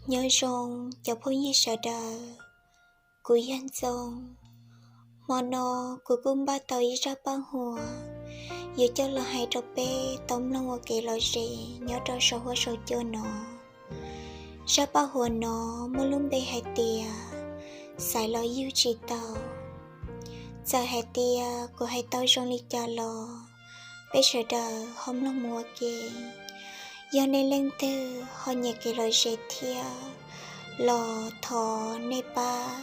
Nyob zoo cov phooj ywg sawv daws, kuv yog Ntxoo. Hmo no kuv kuj npaj tau ib zaj paj huam yuav coj los hais rau peb tau mloog ua kev lom zem nyob rau saum huab saum cua no. Zaj paj huam no muaj lub npe hais tias xaiv los yug tsis tau. Txawm hais tias kuv hais tau zoo li cas los peb sawv daws ho mloog mus ua ke. Yog nej leej twg ho nyiam kev lom zem thiab los thov nej pab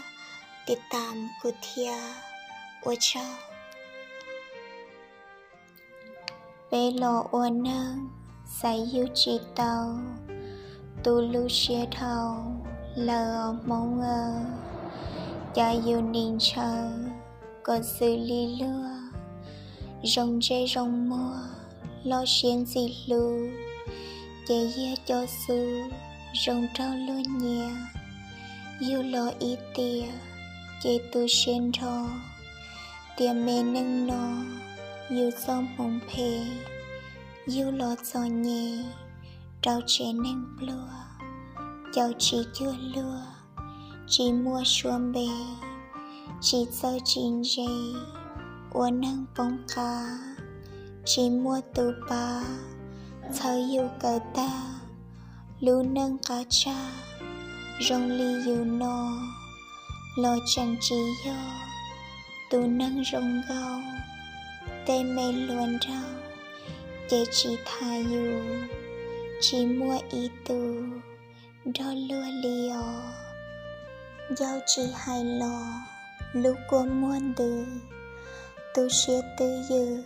tiv tam kuv thiab. Ua tsaug. Peb los ua neeg xaiv yug tsis tau, tu lub siab dhau lawm os Hmoob aw. Cas yus nim ntshaw kom xws li luag, zoo ntsej zoo muag loj siab ntxim hlub, ces yog cov xub zoo raug luag nyiam. Yug los ib tiam ces tu siab nrho, tiam me neej no yus txoj hmoov phem, yug los txom nyem rau tsev neeg pluag, caum tsis cuag luag, tsis muaj suab npe, tsis txawj tsis ntse, ua neeg poob qab, tsis muaj tus pab txhawb yus kawm tag. Lub neej qab tshaj zoo li yus no los tseem tsis yog tus neeg zoo nkauj. Tej me hluas nraug ces tsis tham yus, tsis muaj ib tus nrog luag li os. Ncauj tsis hais los lub kua muag ntws, tu siab twj ywm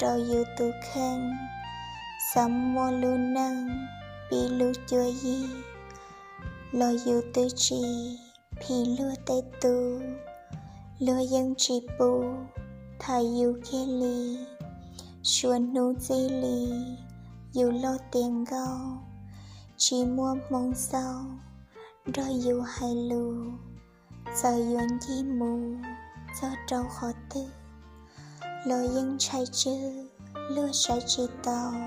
rau yus tus kheej. Xav muaj lub neej pib lub cuab yig los yus twb tsis phim luag tej tub. Luag yeej tsis pub tham yus kiag li, suav hnub txij li yus loj tiav nkauj, tsis muaj hmoo xauj nrog yus hais lus. Txawm yuav ncig mus txog rau qhov twg los yeej ntshai tswg luag saib tsis taus,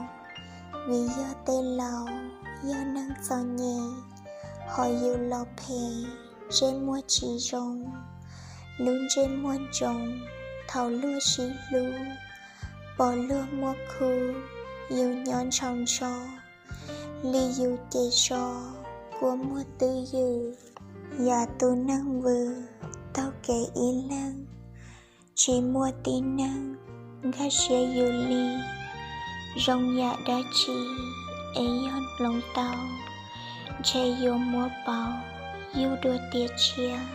vim yog tej laus yog neeg txom nyem, ho yus los phem, ntsej muag tsis zoo, lub ntsej muag ntsoov thaum luag sib hlub, pom luag muaj khub, yus nyob ntshaus ntsho li yus ces so kua muag twj ywm. Yam tus neeg vwm taug kev ib leeg, tsis muaj tib neeg nkag siab yus li. Zoo yam dab tsi es yog hloov tau, ntshe yuav muab pauv yug dua tiav tshiab,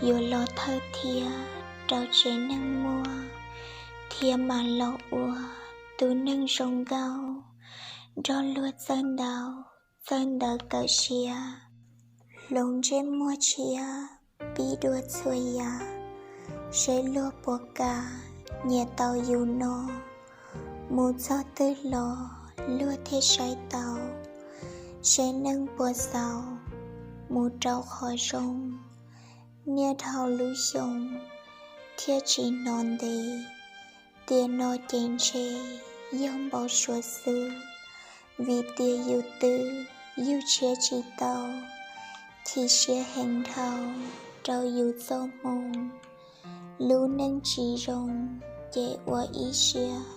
yuav los thawj thiab rau tsev neeg muaj, thiaj mam los ua tus neeg zoo nkauj nrog luag txawj ntau txawj ntawv kawm siab. Hloov ntsej muag tshiab pib dua txhua yam, seb luag puas kam nyiam tau yus no. Mus txog twg los luag thiaj saib tau, seb neeg puas xaus mus rau qhov zoo. Niaj dhau lub xyoo thiaj tsis hnov ntev, tiam no ces ntshe yog npau suav xwb, vim tias yus twb yug tshiab tsis tau, chim siab heev dhau rau yus txoj hmoo. Lub neej tsis zoo ces ua ib siab,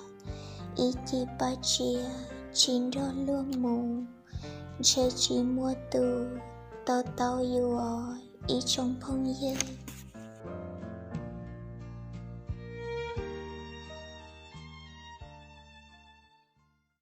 ib cim paj tsiab tsis nrog luag mus, ntshe tsis muaj tus to taub yus os ib tsoom phooj ywg.